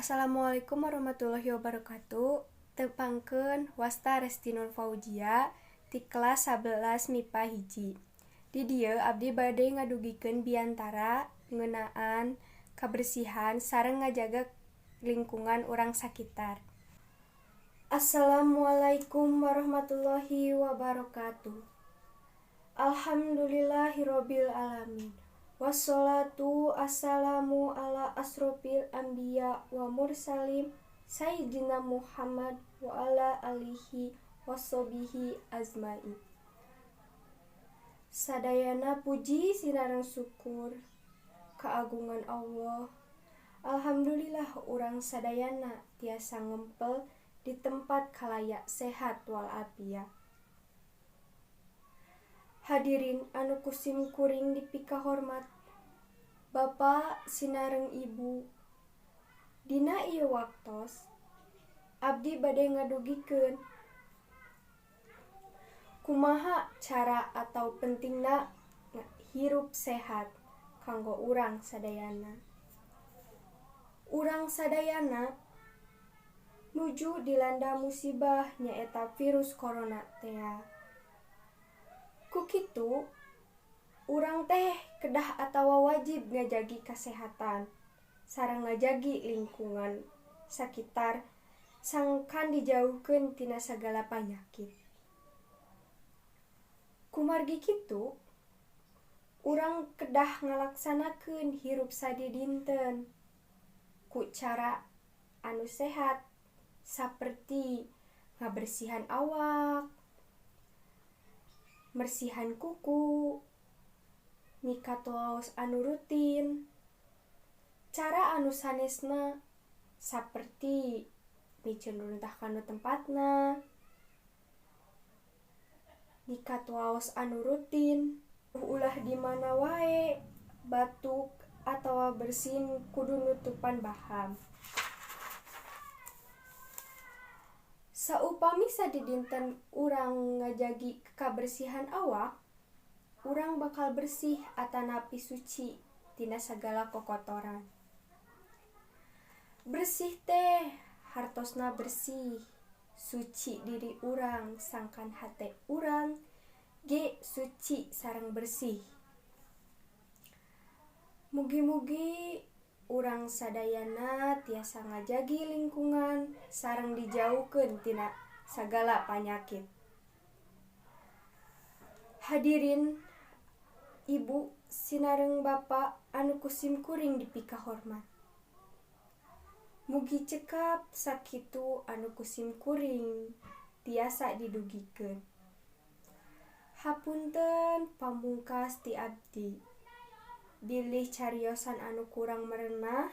Assalamualaikum warahmatullahi wabarakatuh. Tepangkeun, wasta Resti Nur Fauzia ti kelas 11 MIPA 1. Di dieu abdi bade ngadugikeun biantara ngeunaan kabersihan sareng ngajaga lingkungan urang sakitar. Assalamualaikum warahmatullahi wabarakatuh. Alhamdulillahirabbil alamin. Wassalatu assalamu ala asrofil anbiya wa mursalin Sayyidina Muhammad wa ala alihi washabihi ajmain. Sadayana puji sinareng syukur kaagungan Allah. Alhamdulillah, urang sadayana tiasa ngempel di tempat kalaya sehat walafiat. Hadirin anu ku sim kuring dipikahormat, Bapak sinareng Ibu. Dina ieu waktos abdi bade ngadugikeun kumaha cara atau pentingna hirup sehat kanggo urang sadayana. Urang sadayana nuju dilanda musibah, nyaeta virus corona tea. Ku kitu urang teh kedah atawa wajib ngajagi kasehatan sareng ngajagi lingkungan sakitar sangkan dijauhkeun tina sagala panyakit. Kumargi kitu, urang kedah ngalaksanakeun hirup sadidinten ku cara anu sehat, saperti ngabersihan awak, mersihan kuku, nyikat waos anu rutin. Cara anu sanesna saperti miceun runtah kana tempatna, nyikat waos anu rutin, ulah di mana wae batuk atawa bersin kudu nutupan baham. Saupami sadidinten urang ngajagi kabersihan awak, urang bakal bersih atanapi suci tina sagala kokotoran. Bersih teh hartosna bersih suci diri urang, sangkan hate urang ge suci sareng bersih. Mugi-mugi urang sadayana tiasa ngajagi lingkungan sareng dijauhkeun tina sagala panyakit. Hadirin, Ibu sinareng Bapa anu ku sim kuring dipikahormat, mugi cekap sakitu anu ku sim kuring tiasa didugikeun. Hapunten pamungkas ti abdi, bilih cariosan anu kurang merenah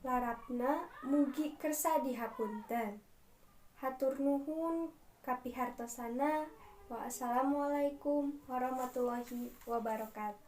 larapna, mugi kersa dihapunten. Hatur nuhun kapihartosanna. Wassalamualaikum warahmatullahi wabarakatuh.